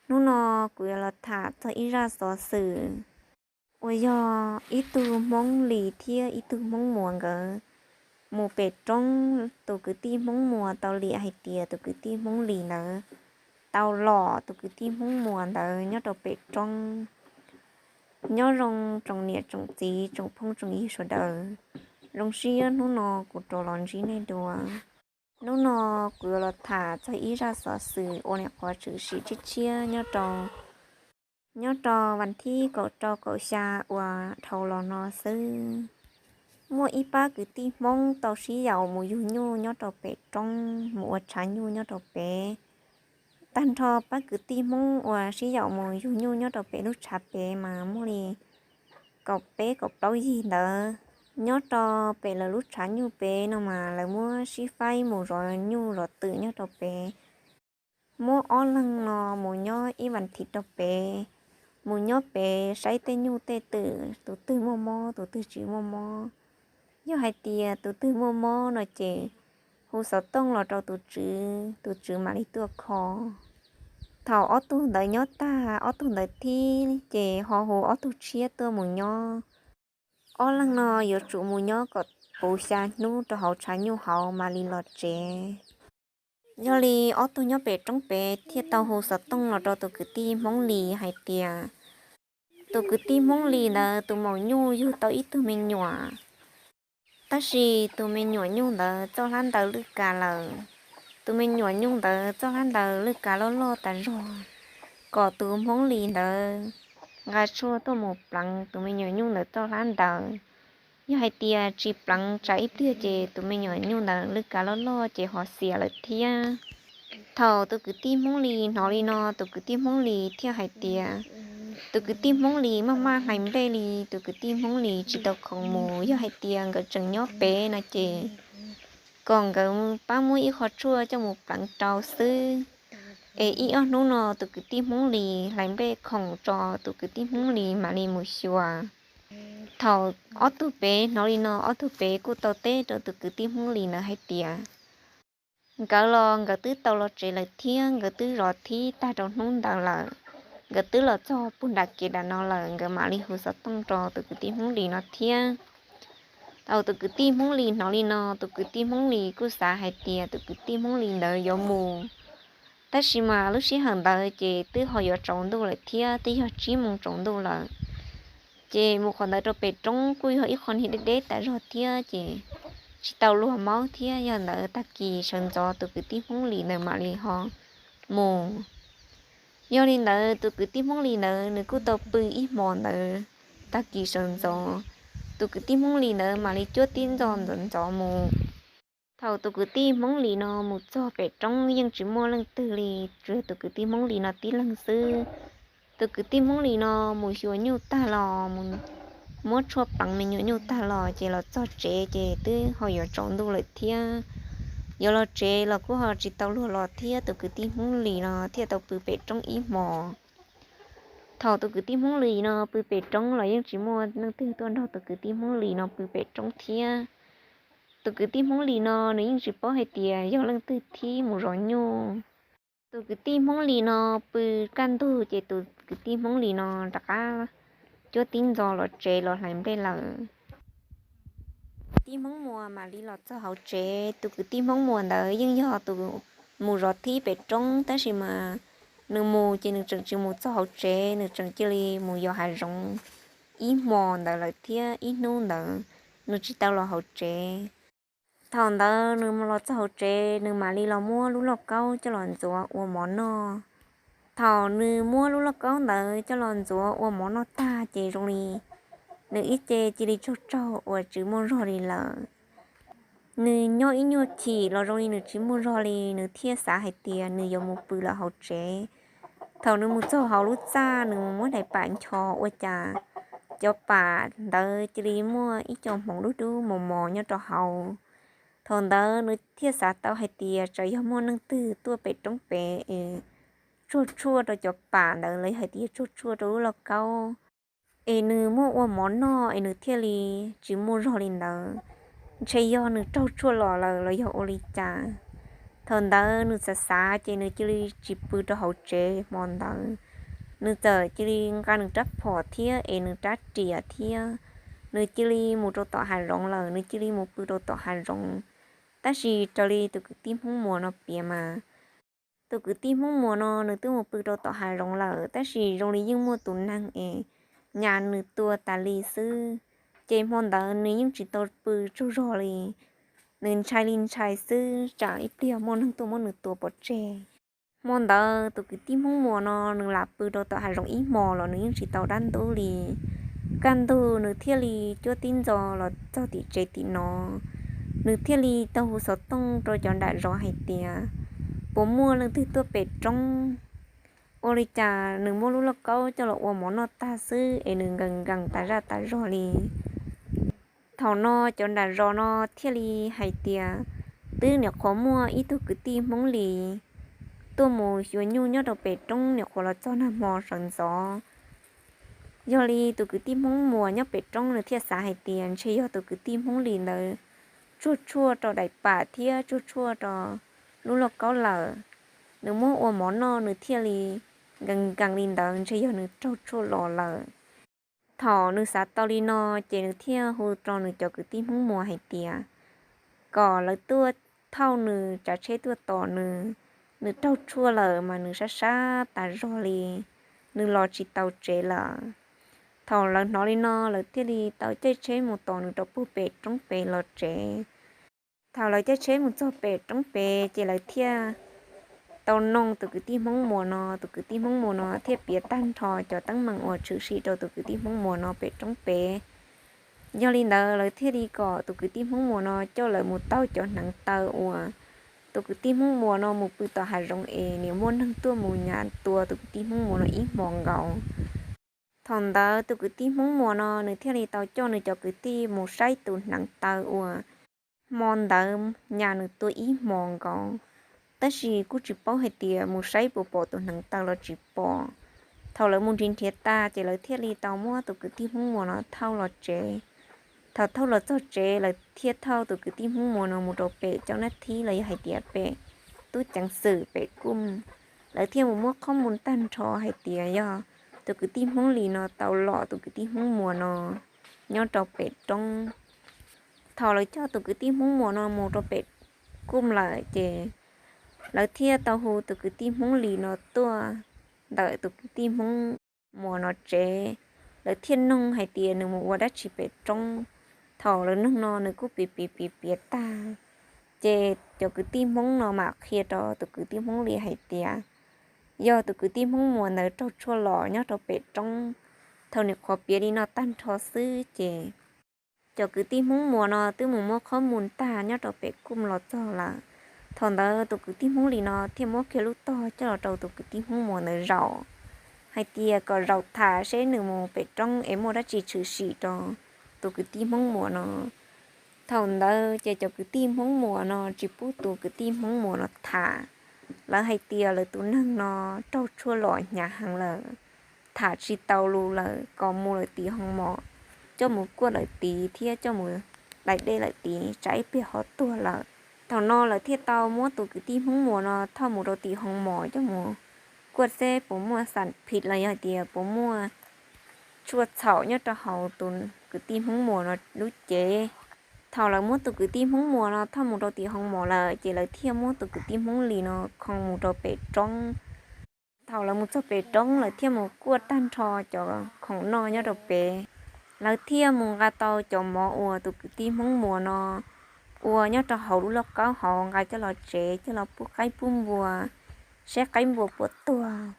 Hnub no kuv yuav los tham txog ib zaj xov xwm uas yog ib tug Hmoob Lis thiab ib tug Hmoob Muas nkawd mus pem roob. Tus kwv tij Hmoob Muas tau liam hais tias tus kwv tij Hmoob Lis ntawd tau lom tus kwv tij Hmoob Muas ntawd nyob rau pem roob. Nyob zoo tsoom niam tsoom txiv tsoom phooj tsoom ywg sawv daws, zoo siab hnub no kuv rov los ntsib nej dua. Hnub no kuv yuav los tham txog ib zaj xov xwm uas nyuam qhuav tshwm sim tshiab tshiab nyob rau, nyob rau vas thib kaum rau kaum xya uas dhau los no xwb. Muaj ib pab kwv tij Hmoob tau sib yaum mus yug nyuj nyob rau pem roob, mus ua tshav nyuj nyob rau pem. Tag nrho pab kwv tij Hmoob uas sib yaum mus yug nyuj nyob rau pem lub tshav pem mas muaj li kaum peb kaum plaub yig ntawd. Nyob rau pem lawv lub tshav nyuj pem no mas lawv muab sib faib mus zov nyuj zov twm nyob rau pem. Muab ob leeg no mus nyob ib vas thiv rau pem, mus nyob pem saib tej nyuj tej twm tus twg muaj mob tus twg tsis muaj mob. Yog hais tias tus twg muaj mob no ces hu xov tooj los rau tus tswv, tus tswv mam li tuaj kho. Thaum ob tug ntawd nyob tag, ob tug ntawd thib ces ho hu ob tug tshiab tuaj mus nyob. Ob leeg no yuav tsum mus nyob kom puv xya hnub rau hauv tshav nyuj hauv mam li los tsev. Yog li ob tug nyob pem roob pem thiaj tau hu xov tooj los rau tus kwv tij Hmoob Lis hais tias tus kwv tij Hmoob Lis ntawd tus maum nyuj yug tau ib tug me nyuam, tab sis tus me nyuam nyuj ntawd txoj hlab ntaws lwj kav lawm. Tus me nyuam nyuj ntawd txoj hlab ntaws lwj kav loj loj tas zog, kom tus Hmoob Lis ntawd nqa tshuaj tuaj mus pleev tus me nyuam nyuj ntawd txoj hlab ntaws. Yog hais tias tsis pleev tsam ib pliag ces tus me nyuam nyuj ntawd lwj kav loj loj ces ho xiam lawm thiab. Thaum tus kwv tij Hmoob Lis hnov li no, tus kwv tij Hmoob Lis thiaj hais tias, tus kwv tij Hmoob Lis maj maj hlais nplej li, tus kwv tij Hmoob Lis tsis tau khoom mus. Yog hais tias nkawd tseem nyob pem no ces kom nkawd pab muab ib qho tshuaj coj mus pleev rau xwb. Es ib ob hnub no tus kwv tij Hmoob Lis hlais nplej khoom tso, tus kwv tij Hmoob Lis mam li mus xyuas. Thaum ob tug pem hnov li no, ob tug pem kuj tau teb rau tus kwv tij Hmoob Lis ntawd hais tias nkawd los nkawd twb tau los tsev lawm thiab, nkawd twb zov thib tag rau hnub ntawd lawm, nkawd twb los txog puag nram kev nram no lawm, nkawd mam li hu xov tooj rau tus kwv tij Hmoob Lis no thiab. Thaum tus kwv tij Hmoob Lis hnov li no, tus kwv tij Hmoob Lis kuj xav hais tias tus kwv tij Hmoob Lis ntawd yuav mus, tab sis mas lub sij hawm ntawd ces twb ho yuav tsaus ntuj lawm thiab, twb yog tsib moos tsaus ntuj lawm. Ces mus qhov ntawd rau pem roob kuj yog ib qho niag deb deb tas zog thiab, ces tsis tau luag maub thiab. Yog ntawd tag kis sawv ntxov tus kwv tij Hmoob Lis ntawd mam li ho mus. Yog li ntawd tus kwv tij Hmoob Lis ntawd nws kuj tau pw ib hmos ntawd, tag kis sawv ntxov tus kwv tij Hmoob Lis ntawd mam li cuab tib ntxo ntxov ntxov mus. Thaum tus kwv tij Hmoob Lis no mus txog pem roob yeej tsis muaj leej twg li, tsuas yog tus kwv tij Hmoob Lis no tib leeg xwb. Tus kwv tij Hmoob Lis no mus xyuas nyuj tag los mus muab tshuaj pleev me nyuam nyuj tag los ces los txog tsev ces twb ho yuav tsaus ntuj lawm thiab. Yuav los tsev los kuj ho tsis tau luag los thiab, tus kwv tij Hmoob Lis no thiaj tau pw pem roob ib hmos. Thaum tus kwv tij Hmoob Lis no pw pem roob los yeej tsis muaj leej twg tuaj nrog tus kwv tij Hmoob Lis no pw pem roob thiab. Tus kwv tij Hmoob Lis no nws yeej tsis paub hais tias yog leej twg thib mus zov nyuj. Tus kwv tij Hmoob Lis no pw kaj ntug ces tus kwv tij Hmoob Lis no rov qab cuab tib ntxo los tsev los hlais nplej lawm. Kwv tij Hmoob Muas mam li los txog hauv tsev. Tus kwv tij Hmoob Muas ntawd yeej yog tus mus zov thib pem roob, tab sis mas nws mus ces nws tseem tsis mus txog hauv tsev, nws tseem cia li mus yos hav zoov ib hmos ntawd lawm thiab ib hnub ntawd nws tsis tau los hauv tsev. Thaum ntawd nws los txog hauv tsev, nws mam li los muab lub lauj kaub coj los ntxuav ua mov noj. Thaum nws muab lub lauj kaub ntawd coj los ntxuav ua mov noj tag ces zoo li nws ib ce cia li tsaug tsaug uas tsis muaj zog li lawm. Nws nyob ib nyuag chim los zoo li nws tsis muaj zog li, nws thiaj xav hais tias nws yuav mus pw lawm hauv tsev. Thaum nws mus txog hauv lub txaj, nws muab daim pam nchos ua cas cov pam ntawd cia li muaj ib co hmoov dub dub mos mos nyob rau hauv. Thaum ntawd nws thiaj xav tau hais tias tsam yog muaj neeg twg tuaj pem roob pem es tsuag tshuaj rau cov pam ntawd los yog hais tias tsuag tshuaj rau lub lauj kaub es nws muab ua mov noj es nws thiaj li tsis muaj zog li ntawd. Ntshe yog nws raug tshuaj los lawm los yog ua li cas. Thaum ntawd nws xav xav ces nws cia li tsis pw rau hauv tsev hmo ntawd. Nws txawm cia li nqa nws rab phom thiab es nws rab riam thiab, nws cia li mus rau tom hav zoov lawm, nws cia li mus pw rau tom hav zoov. Tab sis raws li tus kwv tij Hmoob Muas no piav mas, tus kwv tij Hmoob Muas no nws twb mus pw rau tom hav zoov lawm, tab sis zoo li yeej muaj tus neeg es nyas nws tua tas li xwb. Ces hmo ntawd nws yeej tsis tau pw tsaug zog li, nws ntshai li ntshai xwb, tsam ib pliag muaj neeg tuaj muab nws tua pov tseg. Hmo ntawd tus kwv tij Hmoob Muas no nws lam pw rau tom hav zoov ib hmos los nws yeej tsis tau dab ntub li. Kaj ntug nws thiaj li cuab tib ntxo los txog tim tsev tim no, nws thiaj li tau hu xov tooj rau cov nram zos hais tias puas muaj leej twg tuaj pem roob. Ua li cas nws muab lub lauj kaub coj los ua mov noj tag xwb es nws nkees nkees tas zaj tas zog li. Thaum no cov nram zos no thiaj li hais tias twb nyuam qhuav muaj ib tug kwv tij Hmoob Lis tuaj mus xyuas nyuj nyob rau pem roob, nyuam qhuav los txog nag hmo sawv ntxov. Yog li tus kwv tij Hmoob Muas nyob pem roob nws thiaj xav hais tias ntshe yog tus kwv tij Hmoob Lis ntawd tsuag tshuaj rau daim pam thiab tsuag tshuaj rau lub lauj kaub lawm, nws muab ua mov noj nws thiaj li nkees nkees li ntawd, ntshe yog nws raug tshuaj los lawm. Thaum nws xav tau li no, ces nws thiaj hu rau nws cov kwv tij Hmoob Muas hais tias kom lawv tuaj thauj nws tsav tsheb tuaj tos nws. Nws raug tshuaj lawm mas nws sab sab tas zog li, nws los tsis tau tsev lawm. Thaum lawv hnov li no lawv thiaj li tau caij tsheb mus tos nws rau puag pem roob pem los tsev. Thaum lawv caij tsheb mus txog pem roob pem ces lawv thiaj tau noog tus kwv tij Hmoob Muas no, tus kwv tij Hmoob Muas no thiaj piav tag nrho cov teeb meem uas tshwm sim rau tus kwv tij Hmoob Muas no pem roob pem. Yog li ntawd lawv thiaj li kom tus kwv tij Hmoob Muas no coj lawv mus taug cov hneev taw uas tus kwv tij Hmoob Muas no mus pw tom hav zoov es nws muaj neeg tuaj mus nyas tua tus kwv tij Hmoob Muas no ib hmos nkaus. Thaum ntawd tus kwv tij Hmoob Muas no nws thiaj li tau coj nws cov kwv tij mus saib tus hneev taw uas hmo ntawd nyas nws tua ib hmos nkaus, tab sis kuj tsis paub hais tias mus saib puas pom tus hneev taw los tsis pom. Thaum lawv mus nrhiav nrhiav tag ces lawv thiaj li tau muab tus kwv tij Hmoob Muas no thauj los tsev. Thaum thauj los txog tsev lawv thiaj thauj tus kwv tij Hmoob Muas no mus rau pem cov nab thib los yog hais tias pem tub ceev xwm pem kuj, lawv thiaj mus muab qhob mus tag nrho hais tias yog tus kwv tij Hmoob Lis no tau lom tus kwv tij Hmoob Muas no nyob rau pem roob. Thaum lawv coj tus kwv tij Hmoob Muas no mus rau pem kuj lawm ces lawv thiaj tau hu tus kwv tij Hmoob Lis no tuaj ntawm tus kwv tij Hmoob Muas no tsev. Lawv thiaj noog hais tias nws mus ua dab tsi pem roob. Thaum lawv noog no nws kuj piav piav piav piav tag, ces cov kwv tij Hmoob no mam qhia rau tus kwv tij Hmoob Lis hais tias yog tus kwv tij Hmoob Muas ntawd raug tshuaj los nyob rau pem roob. Thaum nws qhuav piav li no tag nrho xwb ces cov kwv tij Hmoob Muas no twb mus muab qhob mus tag nyob rau pem kuj los txog lawm. Thaum ntawd tus kwv tij Hmoob Lis no thiaj muab kiag lub tog coj los rau tus kwv tij Hmoob Muas ntawd zaum hais tias kom zaum tham seb nws mus pem roob es muaj dab tsi tshwm sim rau tus kwv tij Hmoob Muas no. Thaum ntawd ces cov kwv tij Hmoob Muas no tsis pub tus kwv tij Hmoob Muas no tham. Lawv hais tias lawv tus neeg no raug tshuaj los hnyav heev lawm, tham tsis tau lus lawm, kom mus lawv tiv hoo mom, coj mus kuaj lawv tiv thiab coj mus dai dej lawv tiv, tsam ib pliag ho tuag lawm. Thaum no lawv thiaj tau muab tus kwv tij Hmoob Muas no thauj mus rau tim hoo mom coj mus kuaj seb puas muaj xam phim los yog tias puas muaj tshuaj txhaum nyob rau hauv tus kwv tij Hmoob Muas no lub cev. Thaum lawv muab tus kwv tij Hmoob Muas no thauj mus rau tim hoo mom lawm ces lawv thiaj muab tus kwv tij Hmoob Lis no khoo mus rau pem roob. Thaum lawv mus txog pem roob lawv thiaj mus kuaj tag nrho cov khoom noj nyob rau pem. Lawv thiaj mus nqa tau cov mov uas tus kwv tij Hmoob Muas no ua nyob rau hauv lub lauj kaub hauv nqa coj los tsev coj los pub qaib pub npua, saib qaib npua puas tuag.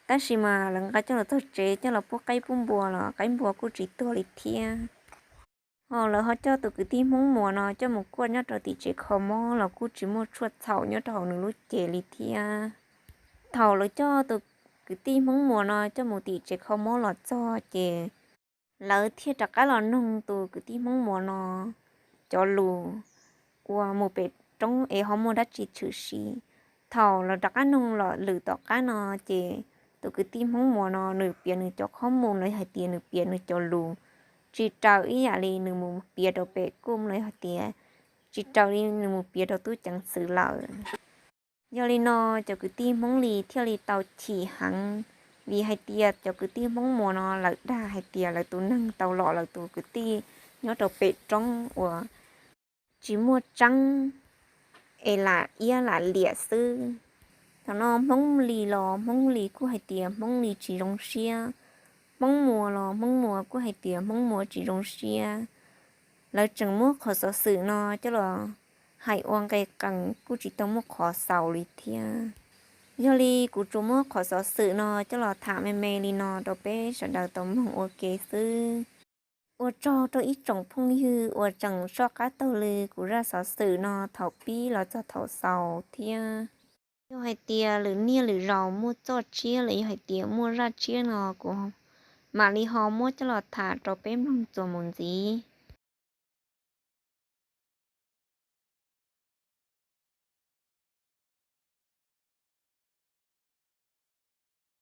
Tab sis mas lawv nqa coj los txog tsev coj los pub qaib pub npua los qaib npua kuj tsis tuag li thiab. Ho lawv ho coj tus kwv tij Hmoob Muas no coj mus kuaj nyob rau tim tsev kho mob los kuj tsis muaj tshuaj txhaum nyob rau hauv nws lub cev li thiab. Thaum lawv coj tus kwv tij Hmoob Muas no coj mus tim tsev kho mob los txog ces lawv thiaj rov qab los noog tus kwv tij Hmoob Muas no cov lus uas mus pem roob es ho muaj dab tsi tshwm sim. Thaum lawv rov qab noog los lwm tom qab no ces tus kwv tij Hmoob Muas no nws piav nws cov qhob mus los hais tias nws piav nws cov lus tsis raws ib yam li nws mus piav rau pem kuj los hais tias tsis raws li nws mus piav rau tub ceev xwm lawm. Yog li no cov kwv tij Hmoob Lis thiaj li tau chim heev, vim hais tias cov kwv tij Hmoob Muas no lawv dag hais tias lawv tus neeg tau los lawv tus kwv tij nyob rau pem roob uas tsis muaj tseeb es lam iab lam liam xwb. Thaum no Hmoob Lis los Hmoob Lis kuj hais tias Hmoob Lis tsis zoo siab, Hmoob Muas los Hmoob Muas kuj hais tias Hmoob Muas tsis zoo siab. Lawv tseem muab qhov xov xwm no coj los hais ua nqe qees kuj tsis tau muaj qhov xaus li thiab. Yog li kuv tsuas muab qhov xov xwm no coj los tham me me li no rau peb sawv daws tau mloog ua ke xwb. Ua tsaug rau ib tsoom phooj ywg uas tseem soj qab taug lw kuv zaj xov xwm no thaum pib los txog thaum xaus thiab. Yog hais tias lwm niaj lwm zaus muaj txoj tshiab los yog hais tias muaj zaj tshiab no kuv mam li ho muab coj los tham rau peb mloog txuas mus ntxiv.